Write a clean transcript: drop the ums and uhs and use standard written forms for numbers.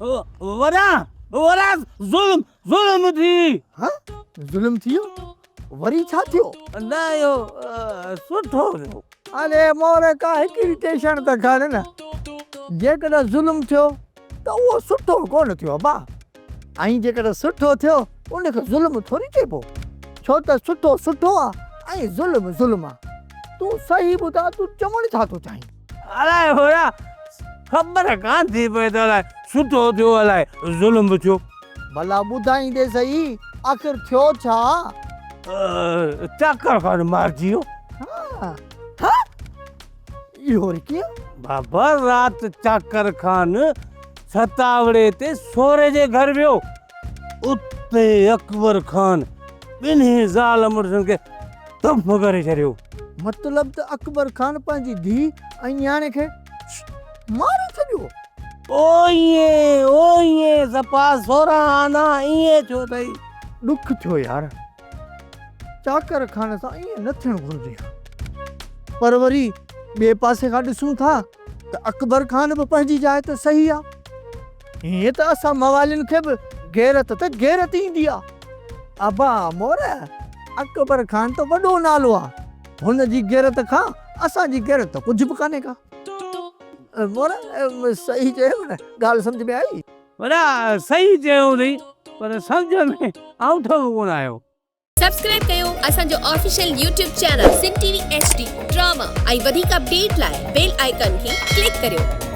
وڏا وڏا ظلم ظلم ٿي. ها ظلم ٿي ويو؟ وري ڇا ٿيو؟ نه اهو سٺو ٿيو. اڙي مور ڪا هڪڙي ٽيشڻ ته کڻ نه. جيڪڏهن ظلم ٿيو ته اهو سٺو ڪونه ٿيو ابا. ۽ جيڪڏهن سٺو ٿيو ان کي ظلم ٿوري چئبو. ڇو ته سٺو سٺو آ ۽ ظلم ظلم آ. تون صحيح ٻڌاء تون چوڻ ڇا ٿو چاهين؟ الائي هورا خبر ڪانه ٿي پئي ته الائي سٺو ٿيو الائي ظلم به ٿيو. ڀلا ٻڌائيندي سهي آخر ٿيو ڇا؟ چاڪر خان مارجي ويو. ها ها اهو وري ڪيئن؟ بابا رات چاڪر خان ستاوڙي تي سوري جي گهر ويو. اتي اڪبر خان ٻنهي زال مڙسن کي دڦ ڪري ڇڏيو. مطلب ته اڪبر خان پنهنجي ڌيء ۽ نياڻي کي ماري ڇڏيو. او ائين او ائين صفا سورهن آنا ائين ٿيو اٿئي. ڏک ٿيو يار. چاڪر خان سان ائين نه ٿيڻ گهرجي ها. پر وري ٻئي پاسي کان ڏسون ٿا ته اڪبر خان به پنهنجي جاء تي صحيح آ. هيئن ته اسان موالين کي به غيرت ته غيرت ايندي آ. ابا مور، اڪبر خان ته وڏو نالو آ. هن جي غيرت کان اسان جي غيرت ته ڪجهه به ڪانهي ڪا. مور، صحيح چيم نه؟ ڳالهه سمجهه ۾ آئي؟ وڏا صحيح چيو اٿئي پر سمجهه ۾ آئونٺو به ڪونه آيو. سبسڪرائب ڪيو اسان جو official YouTube channel Sindh T V H D drama ۽ وڌيڪ اپڊيٽ لاء بيل آئيڪان کي ڪلڪ ڪريو.